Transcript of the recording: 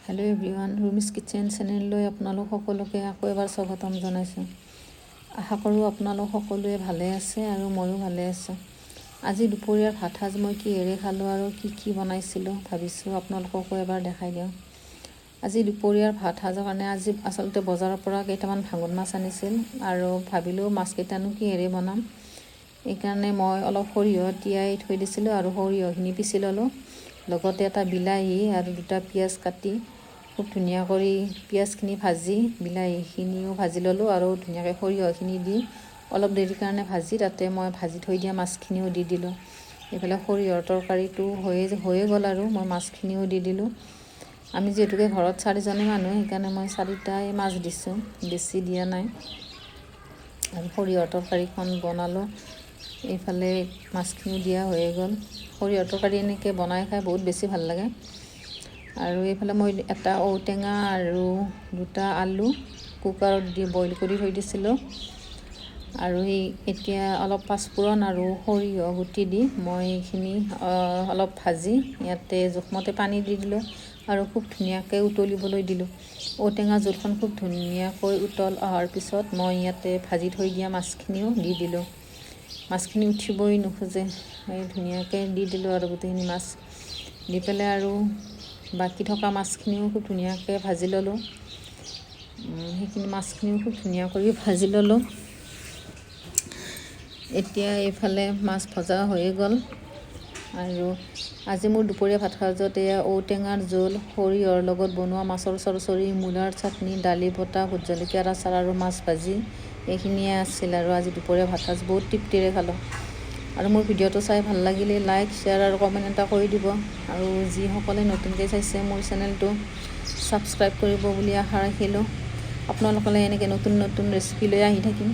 Hello' everyone, ৰুমিজ kitchen চেনেললৈ আপোনালোক সকলোকে আকৌ এবাৰ স্বাগতম জনাইছোঁ। আশা কৰোঁ আপোনালোক সকলোৱে ভালে আছে আৰু ময়ো ভালে আছোঁ। আজি দুপৰীয়াৰ ভাত সাজ মই কিহেৰে খালোঁ আৰু কি কি বনাইছিলোঁ, ভাবিছোঁ আপোনালোককো এবাৰ দেখাই দিওঁ। আজি দুপৰীয়াৰ ভাত সাজৰ কাৰণে আজি আচলতে বজাৰৰ পৰা কেইটামান ভাঙোন মাছ আনিছিল আৰু ভাবিলোঁ মাছকেইটানো কিহেৰে বনাম। এইকাৰণে মই অলপ সৰিয়হ তিয়াই থৈ দিছিলোঁ আৰু সৰিয়হখিনি পিচি ল'লোঁ। লগতে এটা বিলাহী আৰু দুটা পিঁয়াজ কাটি খুব ধুনীয়া কৰি পিঁয়াজখিনি ভাজি, বিলাহীখিনিও ভাজি ল'লোঁ আৰু ধুনীয়াকৈ সৰিয়হখিনি দি অলপ দেৰিৰ কাৰণে ভাজি তাতে মই ভাজি থৈ দিয়া মাছখিনিও দি দিলোঁ। এইফালে সৰিয়হৰ তৰকাৰীটো হৈয়ে হৈয়ে গ'ল আৰু মই মাছখিনিও দি দিলোঁ। আমি যিহেতুকে ঘৰত চাৰিজনে মানুহ, সেইকাৰণে মই চাৰিটাই মাছ দিছোঁ, বেছি দিয়া নাই। আৰু সৰিয়হৰ তৰকাৰীখন বনালোঁ। এইফালে মাছখিনিও দিয়া হৈয়ে গ'ল। সৰিয়হৰ তৰকাৰী এনেকৈ বনাই খাই বহুত বেছি ভাল লাগে। আৰু এইফালে মই এটা ঔটেঙা আৰু দুটা আলু কুকাৰত দি বইল কৰি থৈ দিছিলোঁ আৰু সেই এতিয়া অলপ পাঁচফোৰণ আৰু সৰিয়হ গুটি দি মই এইখিনি অলপ ভাজি ইয়াতে জোখমতে পানী দি দিলোঁ আৰু খুব ধুনীয়াকৈ উতলিবলৈ দিলোঁ। ঔটেঙা জোলখন খুব ধুনীয়াকৈ উতল অহাৰ পিছত মই ইয়াতে ভাজি থৈ দিয়া মাছখিনিও দি দিলোঁ। মাছখিনি উঠিবই নোখোজে। এই ধুনীয়াকৈ দি দিলোঁ আৰু গোটেইখিনি মাছ দি পেলাই আৰু বাকী থকা মাছখিনিও খুব ধুনীয়াকৈ ভাজি ল'লোঁ। সেইখিনি মাছখিনিও খুব ধুনীয়া কৰি ভাজি ল'লোঁ। এতিয়া এইফালে মাছ ভজা হৈয়ে গ'ল। আৰু আজি মোৰ দুপৰীয়া ভাত সাজত এয়া ঔটেঙাৰ জোল, সৰিয়হৰ লগত বনোৱা মাছৰ চৰচৰি, মূলাৰ চাটনি, দালি বটা, ভোট জলকীয়াৰ আচাৰ আৰু মাছ ভাজি, এইখিনিয়ে আছিল। আৰু আজি দুপৰীয়া ভাত সাজ বহুত তৃপ্তিৰে খালোঁ। আৰু মোৰ ভিডিঅ'টো চাই ভাল লাগিলে লাইক, শ্বেয়াৰ আৰু কমেণ্ট এটা কৰি দিব। আৰু যিসকলে নতুনকৈ চাইছে মোৰ চেনেলটো, ছাবস্ক্ৰাইব কৰিব বুলি আশা ৰাখিলোঁ। আপোনালোকলৈ এনেকৈ নতুন নতুন ৰেচিপি লৈ আহি থাকিম।